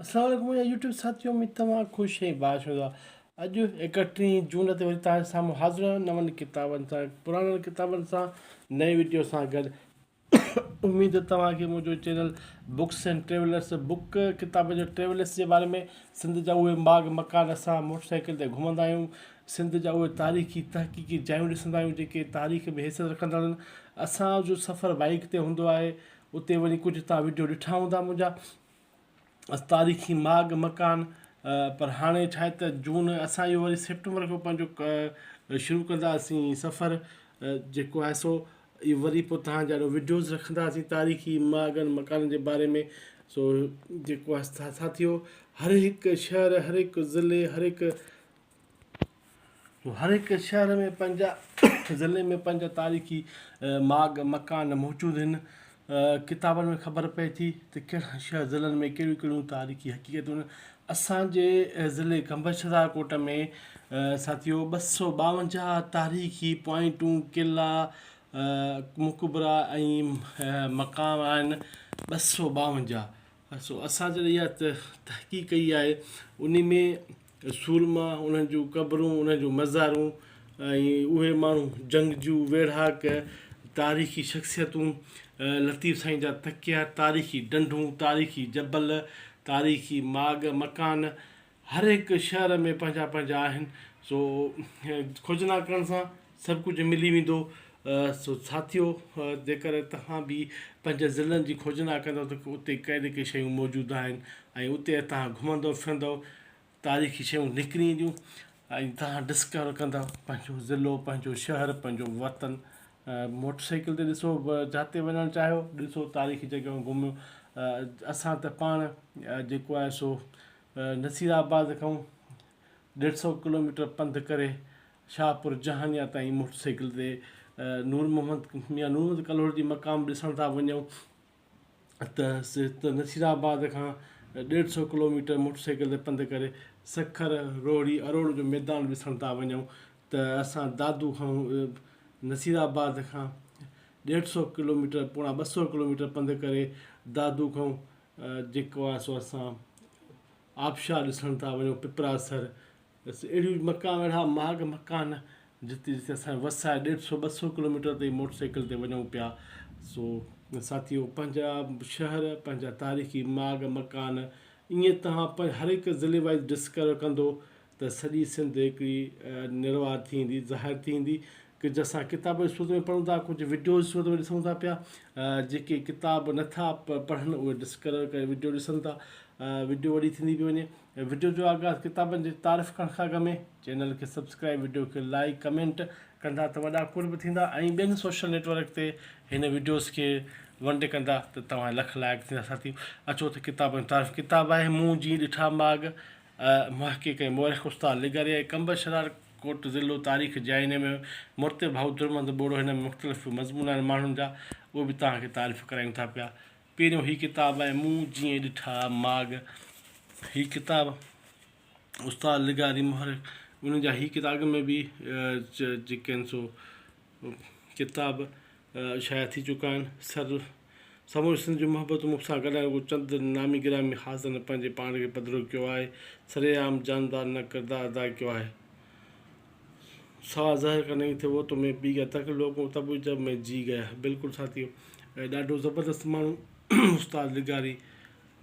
اسلام عليڪم منهنجا يوٽيوب ساٿيو اميد توهان خوش ۽ باش هوندا اڄ 31 جون تي وري توهان جي سامهون حاضر آهيان نون ڪتابن سان پراڻن ڪتابن سان نئين وڊيو سان گڏ اميد توهان کي منهنجو channel books and travellers book ڪتاب جو ٽريولرس جي باري ۾ سنڌ جا اهي ماڳ مڪان اسان موٽر سائيڪل تي گهمندا آهيون سنڌ جا اهي تاريخي تحقيقي جايون ڏسندا آهيون جيڪي تاريخ ۾ حيثيت رکندڙ آهن اسان جو سفر بائيڪ تي هوندو آهي اتي وڃي ڪجهه توهان وڊيو ڏٺا هوندا منهنجا تاريخي ماڳ مڪان پر هاڻي ڇا آهي ته جون اسان اهو وري سيپٽمبر کان پنهنجو شروع ڪنداسين سفر جيڪو آهي سو اهو وري پوء توهان جا وڊيوز رکنداسين تاريخي ماڳن مڪانن جي باري ۾ سو جيڪو آهي ساٿيو هر هڪ شهر هر هڪ ضلعي هر هڪ هر هڪ شهر ۾ پنهنجا ضلعي ۾ پنهنجا تاريخي ماڳ مڪان موجود آهن ڪتابن ۾ خبر پئي ٿي ته ڪهڙا شهر ضلعن ۾ ڪهڙيون ڪهڙيون تاريخي حقيقتون آهن اسانجي ضلعي قمبر شهدادڪوٽ ۾ ساٿيو 252 تاريخي پوائنٽون قلعا مقبرا ۽ مقام آهن 252 سو اسان جڏهن اها تحقيق ڪئي آهي ان ۾ سورما، انهن جون قبرون، انهن جون مزارون ۽ اهي ماڻهو جنگجو، ويڙهاڪ، تاريخي شخصيتون، لطيف سائين جا تڪيا، تاريخي ڍنڍون، تاريخي جبل، تاريخي ماڳ مڪان هر هڪ شهر ۾ پنهنجا پنهنجا آهن سو کوجنا ڪرڻ سان سڀ ڪجهه ملي ويندو سو ساٿيو جيڪر توهان به پنهنجي ضلعن جي کوجنا ڪندو ته اتي ڪهڙي ڪهڙي شيون موجود آهن ۽ اتي توهان گهمندو ڦرندو تاريخي شيون نڪري اينديون ۽ توهان ڊسڪور ڪندو پنهنجو ضلعو پنهنجو شهر پنهنجو وطن موٽر سائيڪل تي ڏسو جاتي وڃڻ چاهيو ڏسو تاريخي جڳهيون گهميو اسان ته پاڻ جيڪو آهي سو نصير آباد کان ڏيڍ سئو ڪلوميٽر پنڌ ڪري شاهپور جهانيان تائين موٽر سائيڪل تي نور محمد ميان نور محمد ڪلهوڙي جي مقام ڏسڻ ٿا وڃون ته نصير آباد کان ڏيڍ سئو ڪلوميٽر موٽر سائيڪل تي پنڌ ڪري سکر روهڙي اروڙ جو ميدان ڏسڻ ٿا وڃون ته اسان دادو کان نصير آباد کان ڏيڍ سئو ڪلوميٽر پوڻا 200 ڪلوميٽر پنڌ ڪري دادو کان جيڪو آهي سو اسان آبشار ڏسڻ ٿا وڃون پپراسر بس اهڙيون مڪان اهڙا ماڳ مڪان جتي جتي اسان جو وس آهي ڏيڍ سو 200 ڪلوميٽر تائين موٽر سائيڪل تي وڃون پيا سو ساٿيو پنهنجا شهر پنهنجا تاريخي ماڳ مڪان ائين توهان هر هڪ ضلعي وائز ڊسڪور ڪندو ته سڄي سنڌ هڪڙي نروار ٿي ويندي ظاهر ٿي ويندي ڪجهه اسان ڪتاب جي صورت ۾ پڙهون ٿا ڪجهه وڊيو جي صورت ۾ ڏسون ٿا پيا جيڪي ڪتاب نٿا پڙهن اهي ڊسڪور ڪري وڊيو ڏسن ٿا وڊيو وڏي ٿيندي پئي وڃي وڊيو جو آغاز ڪتابن جي تعارف ڪرڻ کان اڳ ۾ چينل کي سبسڪرائب وڊيو کي لائيڪ ڪمينٽ ڪندا ته وڏا قرب ٿيندا ۽ ٻين سوشل نيٽ ورڪ تي هن وڊيوز کي ونڊ ڪندا ته توهان لک لائق ٿيندا ساٿيو اچو ته ڪتابن جو تعارف ڪتاب آهي مون جي ڏٺا ماڳ محقق ۽ مورخ استاد لغاري ۽ قمبر شرار ڪوٽ ضلعو تاريخ جي آئيني ۾ مرتب ڀائو درمند ٻوڙو هن ۾ مختلف مضمون آهن ماڻهن جا اهي به توهان کي تعارف ڪرايون ٿا پيا پهريون هي ڪتاب آهي مون جيئن ڏٺا ماڳ هي ڪتاب استاد لغاري محرڪ انهن جا هي ڪتاب اڳ ۾ به جيڪي آهن سو ڪتاب شايع ٿي چڪا آهن سر سموري سنڌ جون محبتون مون سان گڏ آهن رڳو چند نامي گرامي حاضر پنهنجي پاڻ کي پڌرو ڪيو آهي سرعام جاندار نه ڪردار ادا ڪيو آهي سوا زهر کا نهين ٿي وو تو مين پي گيا تڪ لوگون تب جب مين جي گيا بلڪل ساٿيو ڏاڍو زبردست ماڻهو استاد لغاري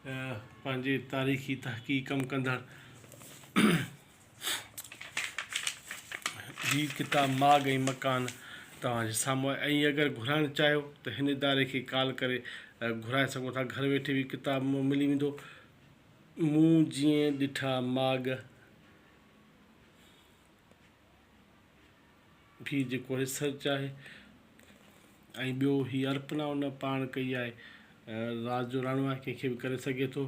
پنهنجي تاريخي تحقيق ڪم ڪندڙ هي ڪتاب ماڳ ۽ مڪان توهان جي سامهون آهي ۽ اگر گهرائڻ چاهيو ته هن اداري کي ڪال ڪري گهرائي سگهو ٿا گهر ويٺي به ڪتاب ملي ويندو مون جيئن ڏٺا ماڳ هي جيڪو ريسرچ آهي ۽ ٻيو هي ارپنا ان پاڻ ڪئي آهي راز جو راڻو آهي ڪنهن کي به ڪري سگهي ٿو.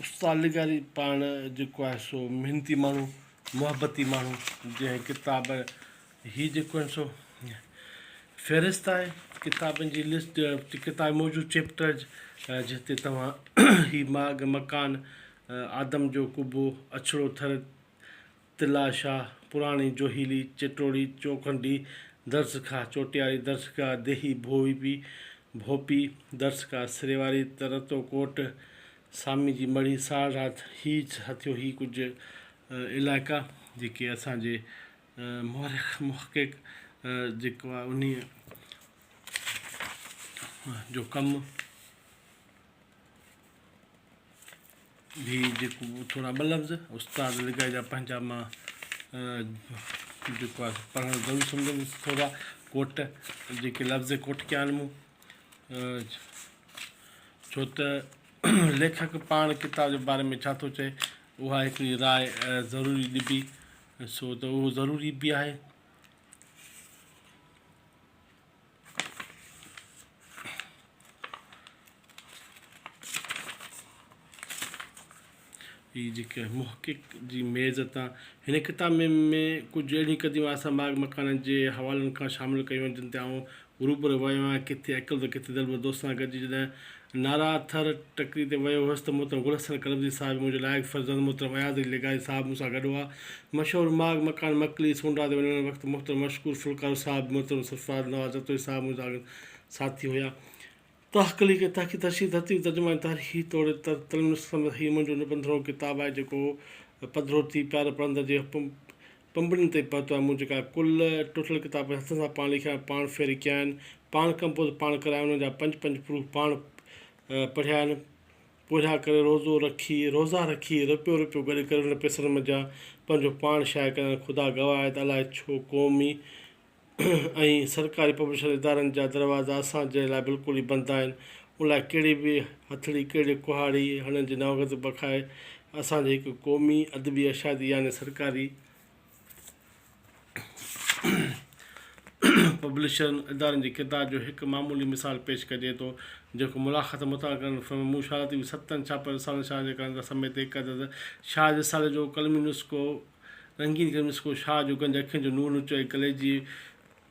استاد لغاري پاڻ جيڪو آهي سو محنتي ماڻهو محبتي ماڻهو جنهن ڪتاب هي جيڪو آهن سو فهرست آهي ڪتابن جي لسٽ ڪتاب موجود چيپٽر جتي توهان هي ماڳ مڪان آدم جو قبو اڇڙو ٿر تلا شاهه پراڻي جوهيلي چٽوڙي چوکنڊي درسگاهه چوٽياري درسگاهه ديهي ڀوئي ڀوپي، درسگاهه سريواري، ترتو ڪوٽ، سامي جي مڙهي، ساڙ رات، هي ساٿيو هي ڪجهه علائقا جيڪي اسان جي مورخ محقق جيڪو آهي انهي جو ڪم به جيڪو ٿورا ٻه لفظ استاد لغاري جا پنهنجا مان جيڪو آهي پڙهڻ ضرور سمجهندس ٿورا ڪوٽ جيڪي لفظ ڪوٽ ڪيا آهن مون ڇو ته ليکڪ پاڻ ڪتاب جي باري ۾ ڇا ٿو چئي اها هڪڙي راء ضروري ڏبي سو ته اهو ضروري به آهي. هي جيڪي محقق جي ميز تان هن ڪتاب ۾ ۾ ڪجهه اهڙيون قديم آثار ماڳ مڪانن جي حوالن کان شامل ڪيون آهن جن تي آئون روبرو ويو آهيان ڪٿي عقل ته ڪٿي دل به دوستن سان گڏجي جڏهن نارا ٿر ٽڪري تي ويو هوس ته محترم گل حسن ڪلبزي صاحب منهنجو لائق فرزند محترم اياز علي لغاري صاحب مون سان گڏ هئا مشهور ماڳ مڪان مڪلي سونڊا تي وڃڻ وقت محترم مشڪور ڦلڪارو صاحب محترم سرفراز نواز جتوئي صاحب منهنجا ساٿي هيا. تحقليق، تحقيق، تشريح، ترتيب، ترجما ۽ تاريخي توڙي تعليمي نسخن سميت هيء منهنجو نه پندرهون ڪتاب آهي، جيڪو پڌرو ٿي پياري پڙهندڙ جي پنبڻين تائين پهتو آهي. مون جيڪا ڪل ٽوٽل ڪتاب پنهنجي هٿن سان پاڻ لکيا ۽ پاڻ ڦيري ڪيا آهن، پاڻ ڪمپوز پاڻ ڪرايا، انهن جا پنج پنج پروف پاڻ پڙهيا آهن. پورهيا ڪري روزو رکي، روزا رکي، رپيو رپيو گڏ ڪري انهن پئسن منجهان پنهنجو پاڻ شايع ڪيا آهن. خدا گواهه آهي ته الائي ڇو قومي ۽ سرڪاري پبلشر ادارن جا دروازا اسان جي لاء بلڪل ئي بند آهن. ان لاء ڪهڙي به هٿڙي، ڪهڙي ڪهاڙي هڻڻ جي نوبت بکائي اسان جي هڪ قومي ادبي اشاعتي يعني سرڪاري پبلشرن ادارن جي ڪردار جو هڪ معمولي مثال پيش ڪجي ٿو، جيڪو ملاخط مطالعه ڪرڻ فرمايو، مون شاهه لطيف جي ستن ڇاپيل رسالن شاهه جي ڪلام سميت هڪ عدد شاهه رسالي جو قلمي نسخو رنگين قلمي نسخو شاهه جو گنج اکين جو نور نچوئي ڪليجي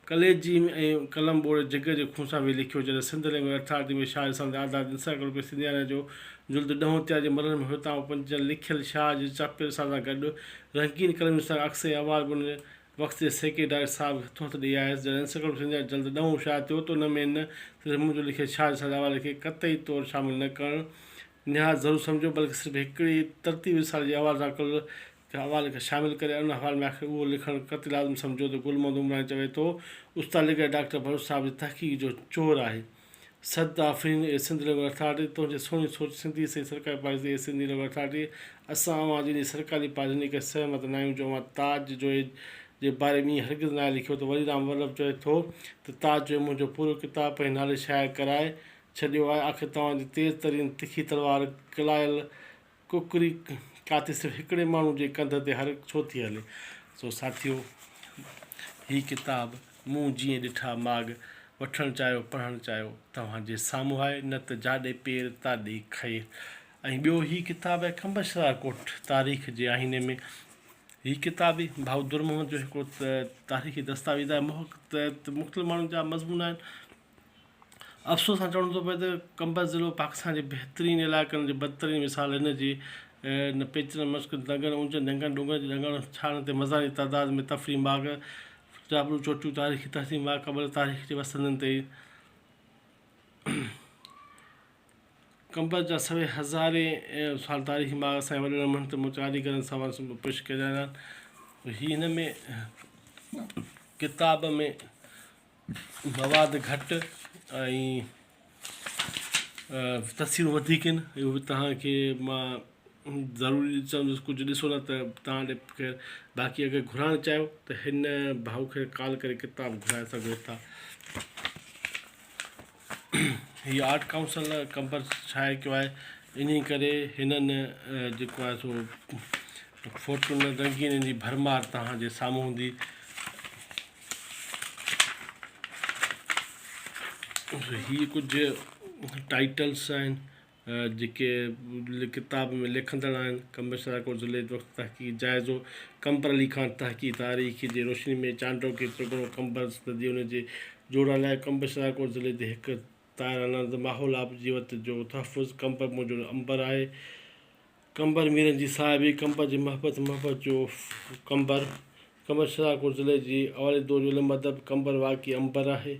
ڪليجي ۽ قلم ٻوڙي جگر جي خون سان ويهي لکيو جڏهن سنڌ لينگويج اٿارٽي ۾ شاهه رسالن تي آڌارت انسائيڪلوپيڊيا سنڌيانا جو جلد ڏهون تيار جي مرحلن ۾ هيو تان پنهنجن لکيل شاهه جي چاپيل رسالن سان گڏ رنگين قلمي نسخن جا عڪس ۽ احوال به ان وقت جي سيڪريٽري ڊائريڪٽر صاحب کي هٿون هٿ ڏئي آيس جڏهن انسائيڪلوپيڊيا سنڌيانا جلد ڏهون شايع ٿيو ته ان ۾ نه صرف منهنجو لکيل شاهه رسالي جي احوال کي قطعي طور شامل نه ڪرڻ نهايت ضرور سمجهيو بلڪ صرف هڪڙي ترتيب رسالي جي احوال سان ڪل حوالي کي شامل ڪري ان حوالي ۾ آخر اهو لکڻ قطعي لازم سمجهيو ته گل محمد عمراڻي چوي ٿو، استاد لغاري ڊاڪٽر بلوچ صاحب جي تحقيق جو چور آهي. صد آفرين اي سنڌ لينگويج اٿارٽي تنهنجي سهڻي سوچ سنڌي سهي سرڪاري پاليسي اي سنڌي لينگويج اٿارٽي اسان اوهان جي انهي سرڪاري پاليسي انهي ڪري سهمت ناهيون جو اوهان تاج جويي جي باري ۾ ائين هرگز ناهي لکيو ته ولي رام ولڀ چوي ٿو ته تاج جويي منهنجو پورو ڪتاب پنهنجي نالي شايع ڪرائي ڇڏيو آهي آخر توهان جي تيز ترين تکي تلوار ڪلايل ڪڪري ڪاتي صرف هڪڙي ماڻهو جي ڪنڌ تي هر ڇو ٿي هلي؟ سو ساٿيو هي ڪتاب مون جيئن ڏٺا ماڳ وٺڻ چاهيو پڙهڻ چاهيو توهان جي سامهون آهي نه ته جاڏي پير تاڏي خير ۽ ٻيو هي ڪتاب آهي کنڀ شرار ڪوٺ تاريخ جي آئيني ۾ هي ڪتاب به ڀائو در محمد جو هڪڙو تاريخي دستاويز آهي مختلف ماڻهن جا مضمون آهن افسوس سان چوڻو ٿو پئي ته قمبر ضلعو پاڪستان جي بهترين علائقن جو بدترين مثال هن جي ان پيچرن مشڪل دنگن اونچن ڍنگن ڏونگرن جي ڏنگڻ ڇاڙن تي مزارن جي تعداد ۾ تفريحي ماڳ جابلو چوٽيون تاريخي تهذيب ماڳ قبل تاريخ جي وسندين تي قمبر جا سوين هزارين سال تاريخي ماڳ اسان جي وڏڙن محنت ڪاريگرن سان پيش ڪيا آهن هي هن ۾ ڪتاب ۾ مواد گهٽ ۽ تصويرون وڌيڪ آهن اهو به توهان کي مان ضروري چوندس ڪجهه ڏسو نه ته توهان ڏي خير باقي اگر گهرائڻ چاهيو ته هن ڀائو کي ڪال ڪري ڪتاب گهرائي سگهو ٿا هي آرٽ ڪائونسل قمبر شايع ڪيو آهي انهي ڪري هنن جيڪو آهي سو فوٽن رنگين جي ڀرمار توهان جي سامهون هوندي هي ڪجهه ٽائيٽلس آهن جيڪي ڪتاب ۾ لکندڙ آهن قمبر شهدادڪوٽ ضلعي جو وقت تحقيقي جائزو قمبر علي خان تحقيق تاريخ جي روشني ۾ چانڊوڪي پرڳڻو قمبر ندي ان جي جوڙا لاء قمبر شهدادڪوٽ ضلعي تي هڪ طاهر ماحول آب جيوت جو تحفظ قمبر منهنجو عنبر آهي قمبر ميرن جي صاحبي، قمبر جي محبت، محبت جو قمبر، قمبر شهدادڪوٽ ضلعي جي اوائلي دور جو علم ادب، قمبر واقعي عنبر آهي.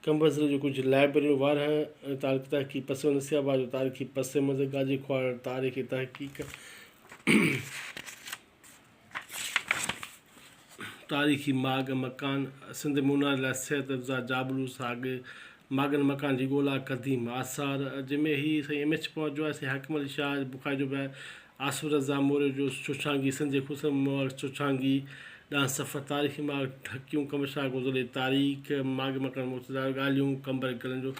قمبر ضلعي جون ڪجهه لائبرريون وارهه تاريخي تحقيق پس منظر نصير آباد جو تاريخي پس منظر گاجي کهاڙ تاريخي تحقيق تاريخي ماڳ مڪان سنڌ ۾ اونهاري لاء صحت افزا جابلو ساڳ ماڳن مڪان جي ڳولا قديم آثار جنهن ۾ هي سائين ايم ايڇ پنهور جو آهي سائين حاڪم علي شاهه بخاري جو به آهي آصف رضا موريو جو چوڇانگي سنڌ جي خوبصورت ماڳ چوڇانگي ڏانهن سفر تاريخي ماڳ ڍڪيون قمر شاهه گوزل جي تاريخ ماڳ مڪان مرتضيٰ ڳالهيون قمبر گلن جو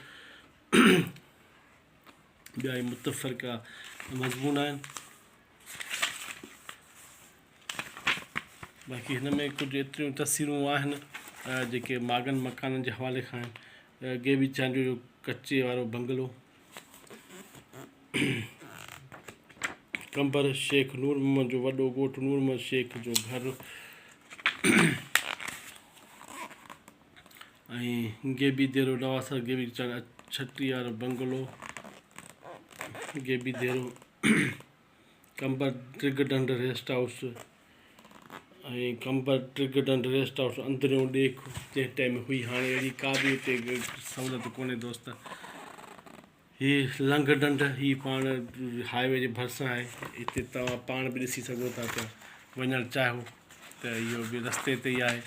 ٻيا هي متفرقه مضمون آهن باقي هن ۾ ڪجهه ايتريون تصويرون آهن جيڪي ماڳن مڪانن جي حوالي کان آهن گيبي چانڊيو جو ڪچي وارو بنگلو قمبر شيخ نور محمد جو وڏو ڳوٺ نور محمد شيخ جو گهر ۽ غيبي ديرو نواسر غيبي ڇٽي وارو بنگلو غيبي ديرو قمبر ڊرگ ڍنڍ ريسٽ هائوس ۽ قمبر ڊرگ ڍنڍ ريسٽ هائوس اندريون ڏيک جنهن ٽائيم هئي هاڻي اهڙي ڪا به اتي سهولت ڪونهي دوست هي لنگهه ڍنڍ هي پاڻ هاء وي جي ڀرسان آهي هتي توهان پاڻ به ڏسي سگهو ٿا پيا وڃڻ چاهيو ته اهو به رستي تي ئي آهي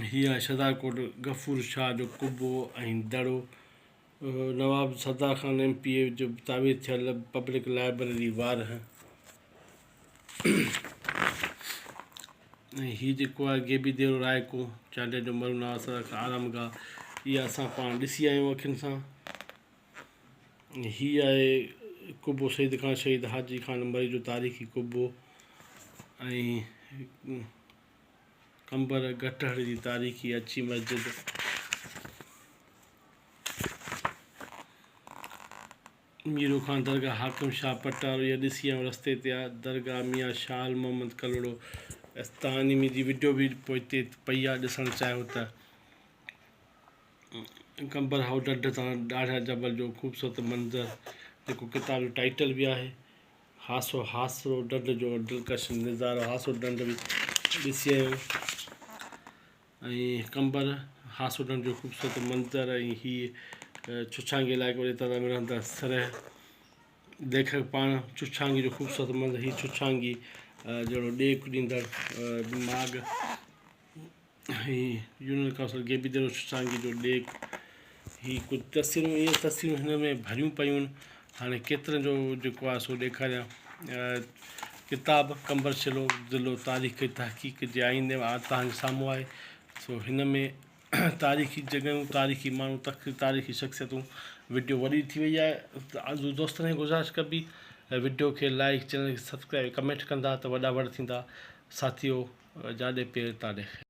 هي آهي شهدادڪوٽ غفور شاهه جو قبو ۽ دڙو Nawab Sardar Khan M P A جو تعمير ٿيل پبلڪ لائبريري وارهه ۽ هي جيڪو آهي غيبي ديرو رائڪو چانڊيا جو مرون نواز سرڪار کان آرام گاهه اها اسان پاڻ ڏسي آيا آهيون اکين سان هي آهي قبو سيد خان شهيد حاجي خان مري جو تاريخي قبو ۽ قمبر گٽهڙ جي تاريخي اڇي مسجد ميرو خان درگاهه حاڪم شاهه پٽارو اها ڏسي آيون رستي تي آ درگاهه ميان شاهل محمد ڪلهوڙو تان انهي جي وڊيو به پوئتي پئي آ ڏسڻ چاهيو ته قمبر هائو ڍنڍ تان ڏاڙهيا جبل جو خوبصورت منظر جيڪو ڪتاب جو ٽائيٽل به آهي هاسو هاسرو ڍنڍ جو دلڪش نظارو هاسو ڍنڍ به ڏسي آيون ۽ قمبر هاسوٽن جو خوبصورت منظر ۽ هي ڇڇانگي علائقو وڏي تعداد ۾ رهندڙ سرح ليکڪ پاڻ ڇڇانگي جو خوبصورت منظر هي ڇڇانگي جهڙو ڏيک ڏيندڙ ماڳ هي يونين ڪائونسل غيبي ديرو ڇڇانگي جو ڏيک هي ڪجهه تصويرون اهي تصويرون هن ۾ ڀريون پيون آهن هاڻي ڪيترن جو جيڪو آهي سو ڏيکاريان ڪتاب قمبر شلو ضلعو تاريخ تحقيق جي آئيندي ۾ توهان جي سامهون آهي سو هن ۾ تاريخي جڳهيون تاريخي ماڻهو تاريخي شخصيتون وڊيو وڏي ٿي وئي آهي دوستن کي گذارش ڪبي وڊيو کي لائڪ چينل کي سبسڪرائب ڪمينٽ ڪندا ته وڏا وڙ ٿيندا ساٿيو جاڏي پير تاڏي خير.